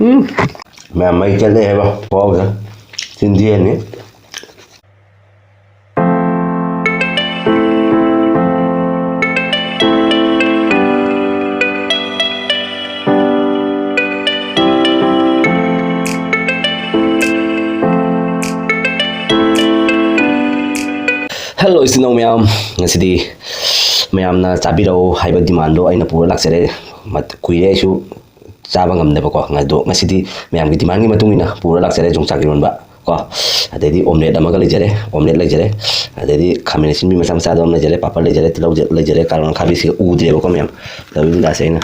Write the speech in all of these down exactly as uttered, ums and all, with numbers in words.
ꯎꯝ꯫ ꯃꯌꯥꯝ ꯃꯩ ꯆꯠꯂꯦ ꯍꯥꯏꯕ ꯈꯨꯍꯥꯎꯁꯦ꯫ ꯆꯤꯟꯗꯤ ꯍꯦꯟꯅꯤ꯫ Hello, ꯏꯆꯤꯟ ꯏꯅꯥꯎ ꯃꯌꯥꯝ, ꯉꯁꯤꯗꯤ ꯃꯌꯥꯝꯅ ꯆꯥꯕꯤꯔꯛꯎ ꯍꯥꯏꯕ demandꯗꯣ ꯑꯩꯅ ꯄꯨꯔ ꯂꯥꯛꯆꯔꯦ꯫ ꯃꯠ-, ꯀꯨꯏꯔꯦ ꯑꯩꯁꯨ ꯆꯥꯕ ꯉꯝꯗꯕꯀꯣ꯫ ꯑꯗꯣ ꯉꯁꯤꯗꯤ ꯃꯌꯥꯝꯒꯤ demandꯒꯤ ꯃꯇꯨꯡ ꯏꯟꯅ ꯄꯨꯔ ꯂꯥꯛꯆꯔꯦ ꯌꯣꯡꯆꯥꯛ ꯏꯔꯣꯟꯕ ꯀꯣ꯫ ꯑꯗꯩꯗꯤ omelette ꯑꯃꯒ ꯂꯩꯖꯔꯦ, omelette ꯂꯩꯖꯔꯦ꯫ ꯑꯗꯩꯗꯤ ꯈꯥꯃꯦꯟ ꯑꯁꯤꯟꯕꯤ ꯃꯆꯥ ꯃꯆꯥꯗꯣ ꯑꯃ ꯂꯩꯖꯔꯦ, ꯄꯥꯄꯔ ꯂꯩꯖꯔꯦ, ꯇꯤꯜꯍꯧ ꯂꯩꯖꯔꯦ, ꯀꯥꯔꯣꯟ ꯑꯈꯥꯕꯤꯁꯤꯒ ꯎꯗ꯭ꯔꯦꯕꯀꯣ ꯃꯌꯥꯝ꯫ ꯇꯧꯕꯤꯟꯗꯥꯁꯦ ꯑꯩꯅ꯫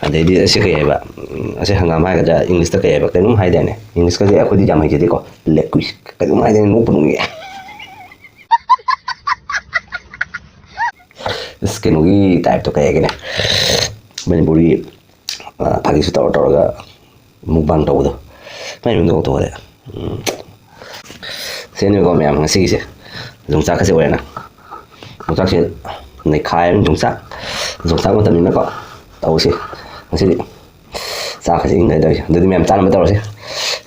ꯑꯗꯩꯗꯤ ꯑꯁꯤ ꯀꯩ ꯍꯥꯏꯕ? ꯎꯝ, ꯑꯁꯤ ꯍꯪꯒꯥꯝ ꯍꯥꯏꯒꯗ꯭ꯔꯥ? Englishꯇ ꯀꯩ ꯍꯥꯏꯕ? ꯀꯩꯅꯣꯝ ꯍꯥꯏꯗꯥꯏꯅꯦ? Englishꯀꯁꯦ ꯑꯩꯈꯣꯏꯗꯤ ꯌꯥꯝ ꯍꯩꯖꯗꯦꯀꯣ꯫ Lettuce ꯀꯩꯅꯣꯝ ꯍꯥꯏꯗꯥꯏꯅꯦ? ꯅꯣꯛꯄꯨ ꯅꯣꯛꯅꯤꯡꯉꯦ꯫ ꯑꯁ, ꯀꯩꯅꯣꯒꯤ typeꯇꯣ ꯀꯩ ꯍꯥꯏꯒꯦꯅꯦ? ꯃꯅꯤꯄꯨꯔꯤ ꯑ, ꯐꯥꯒꯤꯁꯨ ꯇꯧꯔ ꯇꯧꯔꯒ mukbang ꯇꯧꯕꯗꯣ꯫ ꯃꯥꯏ ꯃꯃꯤꯡꯗꯣ ꯀꯥꯎꯊꯣꯛꯈ꯭ꯔꯦ꯫ ꯎꯝ꯫ ꯁꯤꯅꯦꯀꯣ ꯃꯌꯥꯝ ꯉꯁꯤꯒꯤꯁꯦ꯫ ꯌꯣꯡꯆꯥꯛꯀꯁꯦ ꯑꯣꯏꯔꯦꯅ꯫ ꯌꯣꯡꯆꯥꯛꯁꯦ ꯅꯩꯈꯥꯏꯔꯅꯤ ꯌꯣꯡꯆꯥꯛ꯫ ꯌꯣꯡꯆꯥꯛ ꯃꯇꯝꯅꯤꯅꯀꯣ꯫ ꯇꯧꯁꯤ꯫ ꯉꯁꯤꯗꯤ ꯆꯥꯛꯀꯁꯦ ꯏꯪꯗ꯭ꯔꯦ ꯇꯧꯔꯤꯁꯦ꯫ ꯑꯗꯨꯗꯤ ꯃꯌꯥꯝ ꯆꯥꯅꯕ ꯇꯧꯔꯁꯤ꯫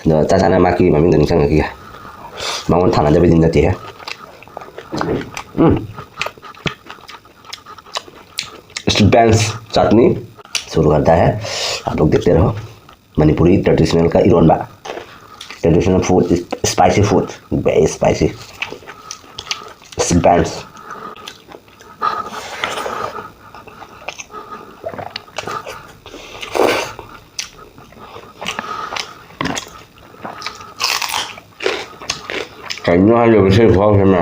ꯑꯗꯣ ꯆꯥ ꯆꯥꯅ ꯃꯥꯒꯤ ꯃꯃꯤꯡꯗꯣ ꯅꯤꯡꯁꯤꯡꯉꯛꯈꯤꯒꯦ꯫ ꯃꯉꯣꯟꯗ ꯊꯥꯅꯗꯕꯗꯤ ꯅꯠꯇꯦꯍꯦ꯫ ꯎꯝ꯫ Spencer chutney शुरू करता है। आप लोग देखते रहो। Manipuri traditional का इरोनबा। Traditional food is spicy food, very spicy। Spencer। ꯀꯩꯅꯣ ꯍꯥꯏꯔꯤꯕ ꯁꯤ ꯈꯨꯍꯥꯎꯁꯤꯅ?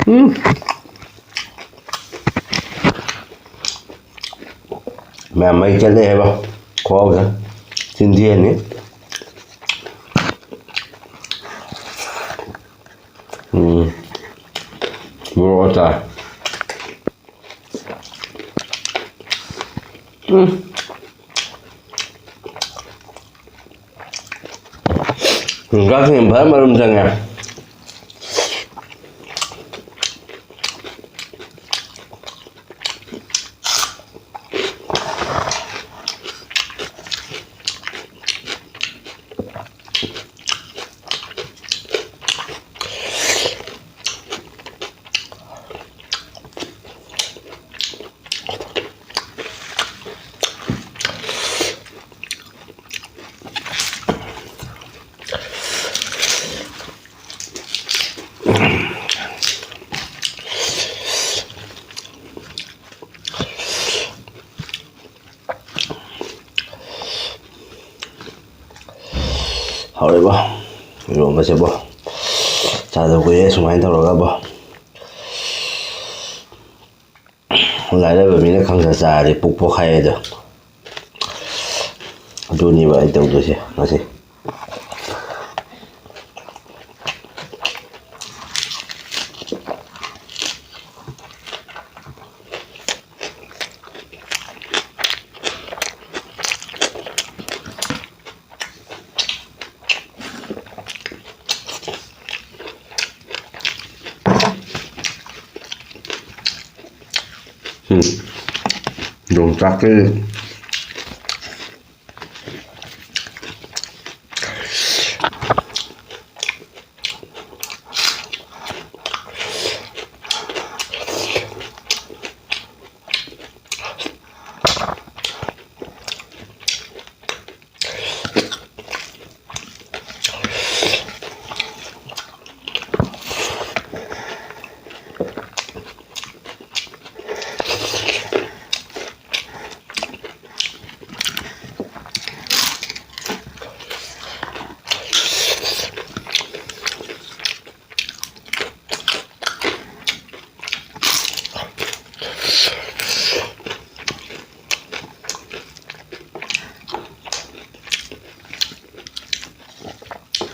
ꯎꯝ꯫ ꯃꯌꯥꯝ ꯃꯩ ꯆꯠꯂꯦ ꯍꯥꯏꯕ ꯈꯨꯍꯥꯎꯁꯦ꯫ ꯆꯤꯟꯗꯤ ꯍꯦꯟꯅꯤ꯫ ꯄꯔꯣꯊꯥ꯫ ꯎꯝ꯫ ꯌꯣꯡꯆꯥꯛꯁꯤꯡ ꯐꯖꯅ ꯃꯔꯨꯝ ꯆꯪꯉꯦ꯫ ꯍꯥꯎꯔꯤꯕꯣ? ꯏꯔꯣꯝꯕꯁꯤꯕꯣ? ꯆꯥꯗꯕ ꯀꯨꯏꯔꯦ ꯁꯨꯃꯥꯏꯅ ꯇꯧꯔꯒꯕꯣ꯫ ꯂꯥꯏꯔꯕ ꯃꯤꯅ ꯈꯪꯆꯥ ꯆꯥꯔꯗꯤ ꯄꯨꯛ ꯄꯣꯛꯈꯥꯏ ꯍꯥꯏꯗꯣ꯫ ꯑꯗꯨꯅꯦꯕ ꯑꯩ ꯇꯧꯗꯣꯏꯁꯦ ꯉꯁꯤ꯫ ꯎꯝ꯫ ꯌꯣꯡꯆꯥꯛꯀꯤ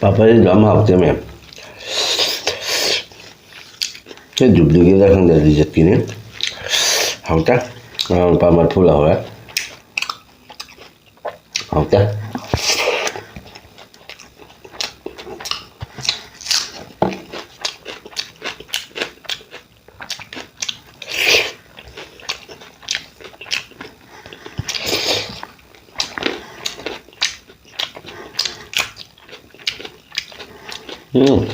ꯄꯥꯐꯔꯤꯗꯣ ꯌꯥꯝ ꯍꯥꯎꯇꯦ ꯃꯦꯝ꯫ ꯁꯤ ꯗꯨꯄ꯭ꯂꯤꯀꯦꯠꯂ ꯈꯪꯗꯦ, ꯔꯤꯖꯦꯠꯀꯤꯅꯤ꯫ ꯍꯥꯎꯇꯦ꯫ ꯉꯔꯥꯡ ꯂꯨꯄꯥ ꯃꯔꯤꯐꯨ ꯂꯧꯍꯧꯔꯦ꯫ ꯍꯥꯎꯇꯦ꯫ ꯎꯝ꯫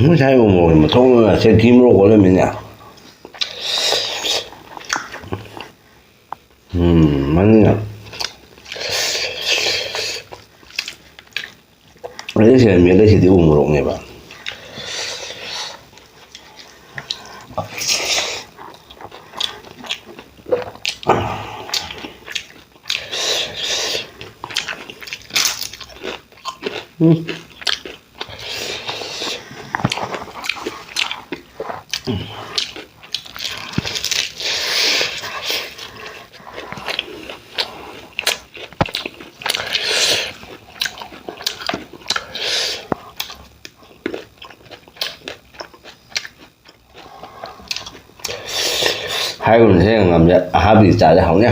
ꯉꯁꯥꯏ ꯎꯃꯣꯔꯣꯛ ꯃꯊꯣꯡ ꯆꯦꯡꯀꯤ ꯃꯣꯔꯣꯛ ꯑꯣꯜꯂꯝꯃꯤꯅꯦ꯫ ꯎꯝ, ꯃꯅꯤꯡꯅ꯫ ꯑꯗꯩ ꯁꯤꯗ ꯃꯦꯠꯂꯤꯁꯤꯗꯤ ꯎ ꯃꯣꯔꯣꯛꯅꯦꯕ꯫ ꯎꯝ꯫ ꯍꯥꯏꯒꯨꯝꯅ ꯁꯤ ꯉꯝꯖ ꯑꯍꯥꯕꯤ ꯆꯥꯗ ꯍꯧꯅ꯫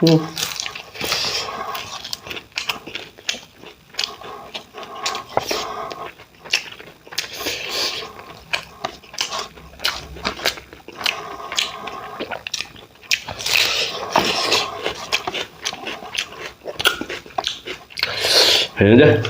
ꯎꯝ꯫ ꯍꯩꯅꯗꯦ꯫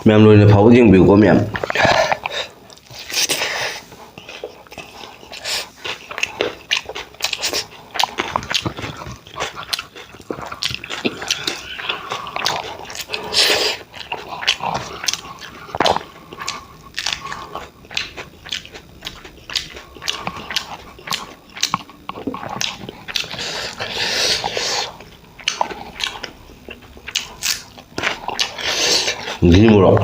ꯃꯌꯥꯝ ꯂꯣꯏꯅ ꯐꯥꯎꯕ ꯌꯦꯡꯕꯤꯌꯨꯀꯣ ꯃꯌꯥꯝ꯫ ꯘꯤ ꯃꯣꯔꯣꯛ꯫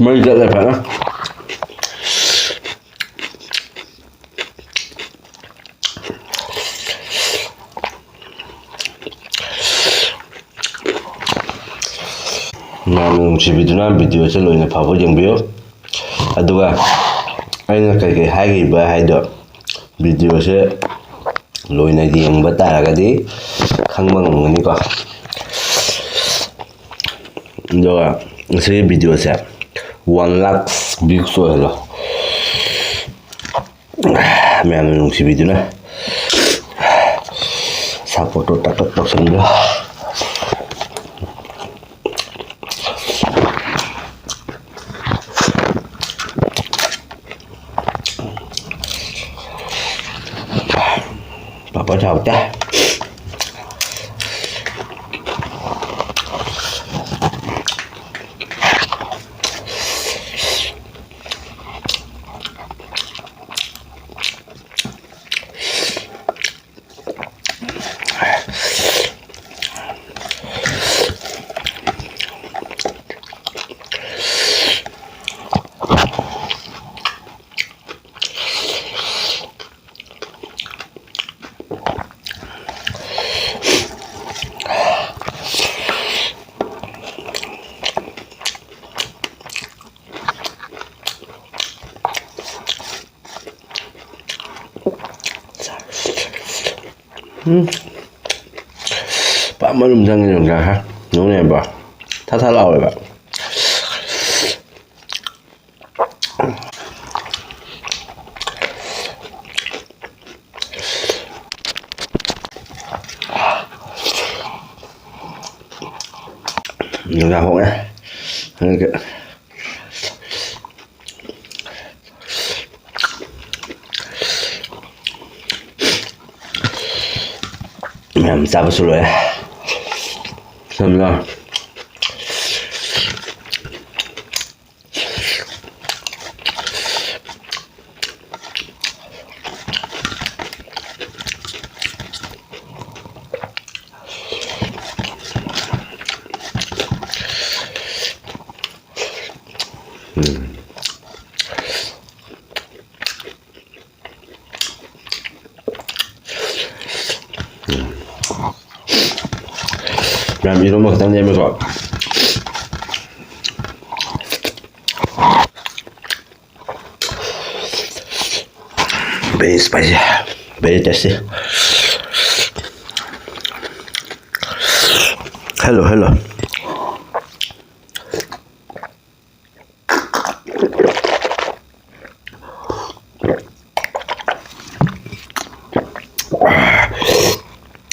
ꯃꯩ ꯆꯠꯂꯦ ꯐꯖꯅ꯫ ꯃꯌꯥꯝꯅ ꯅꯨꯡꯁꯤꯕꯤꯗꯨꯅ ꯚꯤꯗꯤꯑꯣꯁꯦ ꯂꯣꯏꯅ ꯐꯥꯎꯕ ꯌꯦꯡꯕꯤꯌꯨ꯫ ꯑꯗꯨꯒ ꯑꯩꯅ ꯀꯩꯀꯩ ꯍꯥꯏꯈꯤꯕ ꯍꯥꯏꯗꯣ ꯚꯤꯗꯤꯑꯣꯁꯦ ꯂꯣꯏꯅ ꯌꯦꯡꯕ ꯇꯥꯔꯒꯗꯤ ꯈꯪꯕ ꯉꯝꯒꯅꯤꯀꯣ꯫ ꯑꯗꯨꯒ ꯉꯁꯤꯒꯤ ꯚꯤꯗꯤꯑꯣꯁꯦ one lakh views ꯑꯣꯏꯍꯜꯂꯣ꯫ ꯃꯌꯥꯝꯅ ꯅꯨꯡꯁꯤꯕꯤꯗꯨꯅ ꯁꯞꯄꯣꯔꯠꯇꯣ ꯇꯛ ꯇꯛ ꯇꯧꯁꯟꯕꯤꯌꯨ꯫ ꯄꯥꯄꯔ ꯆꯥꯎꯇꯦ꯫ ꯎꯝ꯫ ꯄꯥꯛ ꯃꯅꯨꯡ ꯆꯪꯉꯦ ꯌꯣꯡꯆꯥꯛꯁꯦ꯫ ꯅꯨꯡꯉꯥꯏꯕ꯫ ꯊꯥ ꯊꯥ ꯂꯥꯎꯋꯦꯕ꯫ ꯌꯣꯡꯆꯥꯛ ꯍꯧꯔꯦ꯫ ꯃꯌꯥꯝ ꯆꯥꯕꯁꯨ ꯂꯣꯏꯔꯦ꯫ ꯁꯝꯅ ꯃꯌꯥꯝ ꯏꯔꯣꯝꯕ ꯈꯛꯇꯪ ꯂꯦꯝꯃꯦꯀꯣ꯫ Very spicy, very tasty. Hello, hello.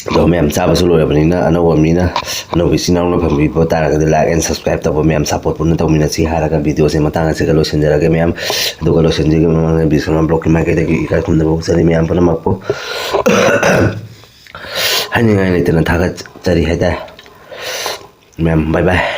ꯑꯗꯣ ꯃꯌꯥꯝ ꯆꯥꯕꯁꯨ ꯂꯣꯏꯔꯕꯅꯤꯅ, ꯑꯅꯧꯕ ꯃꯤꯅ, ꯑꯅꯧꯕ ꯏꯆꯤꯟ ꯏꯅꯥꯎꯅ ꯐꯪꯕꯤꯕ ꯇꯥꯔꯒꯗꯤ like and subscribe ꯇꯧꯕ ꯃꯌꯥꯝ support ꯄꯨꯟꯅ ꯇꯧꯃꯤꯟꯅꯁꯤ ꯍꯥꯏꯔꯒ video ꯁꯦ ꯃꯇꯥꯡ ꯑꯁꯤꯒ ꯂꯣꯏꯁꯤꯟꯖꯔꯒꯦ ꯃꯌꯥꯝ꯫ ꯑꯗꯨꯒ ꯂꯣꯏꯁꯤꯟꯖꯔꯒꯦ ꯃꯃꯥꯡꯗ ꯕꯤꯁ꯭ꯋꯥ ꯕ꯭ꯂꯣꯛꯀꯤ ꯃꯥꯏꯀꯩꯗꯒꯤ ꯏꯀꯥꯏ ꯈꯨꯝꯅꯕ ꯐꯣꯡꯖꯔꯤ ꯃꯌꯥꯝ ꯄꯨꯝꯅꯃꯛꯄꯨ꯫ ꯍꯥꯏꯅꯤꯡꯉꯥꯏ ꯂꯩꯇꯅ ꯊꯥꯒꯠꯆꯔꯤ ꯍꯥꯏꯇꯥꯔꯦ ꯃꯌꯥꯝ꯫ Bye bye꯫